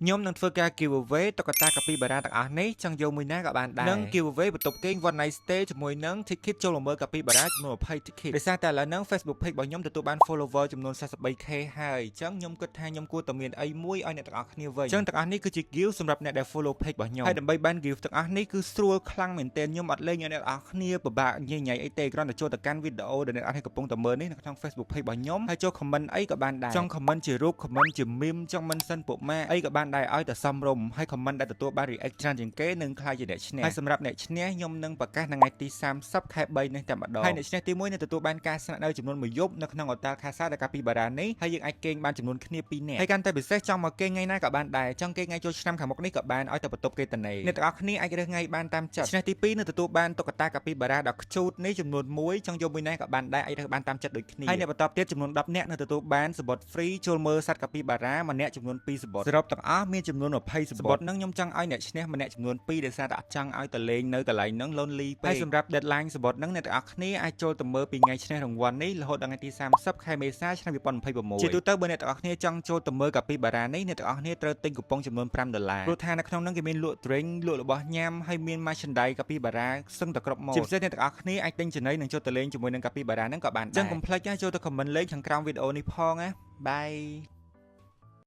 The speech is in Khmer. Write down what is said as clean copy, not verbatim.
ខ្ញុំនឹងធ្វើការ giveaway តុក្កតាកាពីបារ៉ាទាំងអស់នេះចង់យកមួយណាក៏បានដែរនិង giveaway បន្ទប់គេង one night stay ជាមួយនឹង ticket ចូលមកមើលកាពីបារ៉ាចំនួន20 ticket ដោយសារតែឥឡូវហ្នឹង Facebook page របស់ខ្ញុំទទួលបាន follower ចំនួន 43K ហើយអញ្ចឹងខ្ញុំគិតថាខ្ញុំគួរតែមានអីមួយឲ្យអ្នកទាំងអស់គ្នាវិញអញ្ចឹងទាំងអស់នេះគឺជា gift សម្រាប់អ្នកដែល follow page របស់ខ្ញុំហើយដើម្បីបាន gift ទាំងអស់នេះគឺស្រួលខ្លាំងមែនទែនខ្ញុំអត់លេងឲ្យអ្នកទាំងអស់គ្នាពិបាកញ៉ៃញ៉ៃអីទេគ្រាន់តែចូលទៅកាន់វីដេអូដែលអ្នកទាំងអស់គ្នាកំពុងតែមើលនេះនៅក្នុង Facebook page របស់ខ្ញុំហើយចូល comment អីក៏បានដែរចង់ comment ជារូប comment ជា meme ចង់ mention ពួកម៉ាអីក៏បានដែរឲ្យតែសមរម្យហើយ comment ដែលទទួលបាន react ច្រើនជាងគេនឹងក្លាយជាអ្នកឈ្នះហើយសម្រាប់អ្នកឈ្នះខ្ញុំនឹងប្រកាសនៅថ្ងៃទី30ខែ3នេះតែម្ដងហើយអ្នកឈ្នះទី1នឹងទទួលបានការស្នាក់នៅចំនួនមួយយប់នៅក្នុង Hotel Casa de Capybara នេះហើយយើងអាចគេងបានចំនួនគ្នា2នាក់ហើយកាន់តែពិសេសចង់មកគេងថ្ងៃណាក៏បានដែរចង់គេងថ្ងៃចូលឆ្នាំខាងមុខនេះក៏បានឲ្យតែបន្ទប់គេតនេអ្នកទាំងអស់គ្នាអាចរើសថ្ងៃបានតាមចិត្តឈ្នះទី2នឹងទទួលបានតុក្កតា Capybara ដ៏ខ្ជូតនេះចំនួន1ចង់យកមួយណាក៏បានដែរអាចរើសបានតាមចិត្តដូចគ្នាហើយអ្នកបន្តទៀតចំនួន10នាក់នឹងទទួលបានសំបុត្រ free ចូលមើលសត្វ Capybara ម្នាក់ចំនួន2សំបុត្រសរុបទាំងអស់មានចំនួន20សំបុត្រហ្នឹងខ្ញុំចង់ឲ្យអ្នកឈ្នះម្នាក់ចំនួន2ដោយសារតែអត់ចង់ឲ្យតលេងនៅកន្លែងហ្នឹង lonely ពេកហើយសម្រាប់ deadline សំបុត្រហ្នឹងអ្នកទាំងអស់គ្នាអាចចូលទៅមើលពីថ្ងៃឈ្នះរង្វាន់នេះរហូតដល់ថ្ងៃទី30ខែមេសាឆ្នាំ2026ជាទូទៅបើអ្នកទាំងអស់គ្នាចង់ចូលទៅមើលកាពីបារ៉ានេះអ្នកទាំងអស់គ្នាត្រូវទិញគូប៉ុងចំនួន5ដុល្លារព្រោះថានៅក្នុងហ្នឹងគេមានលក់ drink លក់របស់ញ៉ាំហើយមាន merchandise កាពីបារ៉ាសឹងតែគ្រប់ម៉ូដជាពិសេសអ្នកទាំងអស់គ្នាអាចទិញចំណីនិងចូលទៅលេងជាមួយនឹងកាពីបារ៉ាហ្នឹងក៏បានដែរអញ្ចឹងកុំភ្លេចណាចូលទៅ comment លេខខាងក្រោមវីដេអូនេះផងណា Bye.